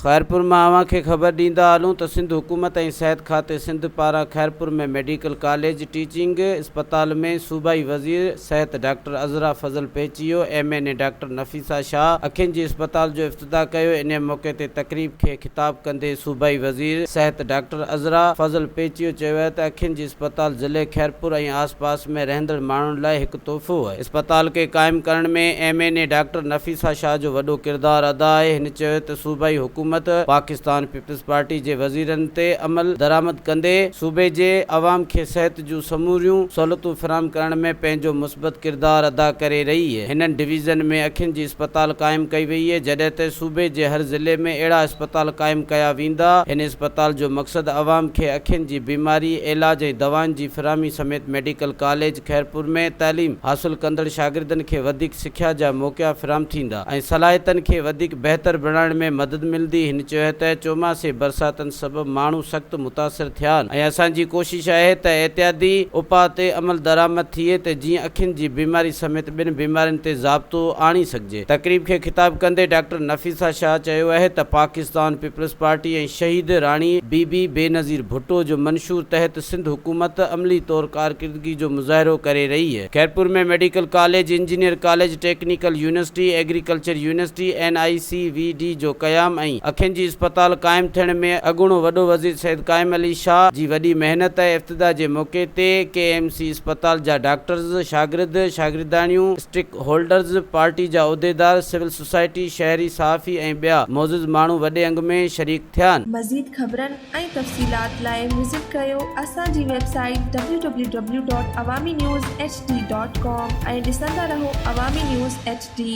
خيرپور مان اوهان کي خبر ڏيندا هلون ته سنڌ حڪومت ۽ صحت کاتي سنڌ پاران خيرپور ۾ ميڊيڪل ڪاليج ٽيچنگ اسپتال ۾ صوبائي وزير صحت doctor Azra Fazal Pechiho, M N A doctor Nafisa Shah اکين جي اسپتال جو افتتاح ڪيو. انهي موقعي تي تقريب کي خطاب ڪندي صوبائي وزير صحت ڊاڪٽر عذرا فضل پيچيهو چيو ته اکين جي اسپتال ضلعي خيرپور ۽ آس پاس ۾ رهندڙ ماڻهن لاء هڪ تحفو آهي. اسپتال کي قائم ڪرڻ ۾ M N A doctor Nafisa Shah جو وڏو ڪردار ادا آهي. هن چيو ته صوبائي حڪومت پاڪستان پيپلز پارٽي جي وزيرن تي عمل درآمد ڪندي صوبي جي عوام کي صحت جون سموريون سهولتون فراهم ڪرڻ ۾ پنهنجو مثبت ڪردار ادا ڪري رهي اهي. هنن ڊويزن ۾ اکين جي اسپتال قائم ڪئي وئي اهي جڏهن ته صوبي جي هر ضلعي ۾ اهڙا اسپتال قائم ڪيا ويندا. هن اسپتال جو مقصد عوام کي اکين جي بيماري، علاج ۽ دوائن جي فراهمي سميت ميڊيڪل ڪاليج خيرپور ۾ تعليم حاصل ڪندڙ شاگردن کي وڌيڪ سکيا جا موقعا فراهم ٿيندا ۽ صلاحيتن کي وڌيڪ بهتر بڻائڻ ۾ مدد ملندي. هن چيو ته چوماسي برساتن سبب ماڻهو سخت متاثر ٿيا آهن ۽ اسان جي ڪوشش آهي ته احتياطي اپاء تي عملدرآمد ٿئي ته جيئن اکين جي بيماري سميت ٻين بيمارين تي ضابطو آڻي سگهجي. تقريب کي خطاب ڪندي ڊاڪٽر نفيسه شاهه چيو آهي ته پاڪستان پيپلز پارٽي ۽ شهيد راڻي بي بي بينظير ڀٽو جو منشور تحت سنڌ حڪومت عملي طور ڪارڪردگي جو مظاهرو ڪري رهي اهي. Khairpur ۾ medical college, engineer college, technical university, agriculture university, N I C V D جو قيام ۽ اکين جي اسپتال قائم ٿيڻ ۾ اڳوڻو وڏو وزير سيد قائم علي شاهه جي وڏي محنت ۽ افتتاح جي موقعي تي ڪي ايم سي اسپتال جا ڊاڪٽرز، شاگرد، شاگردياڻيون، اسٽيڪ هولڊرز، پارٽي جا عهديدار، سول سوسائٽي، شهري، صحافي ۽ ٻيا معزز ماڻهو وڏي انگ ۾ شريڪ ٿيا. مزيد خبرن ۽ تفصيلات لاء وزٽ ڪريو اسان جي website W W W dot Awami news H D dot com ۽ ڏسندا رهو عوامي نيوز ايڇ ڊي.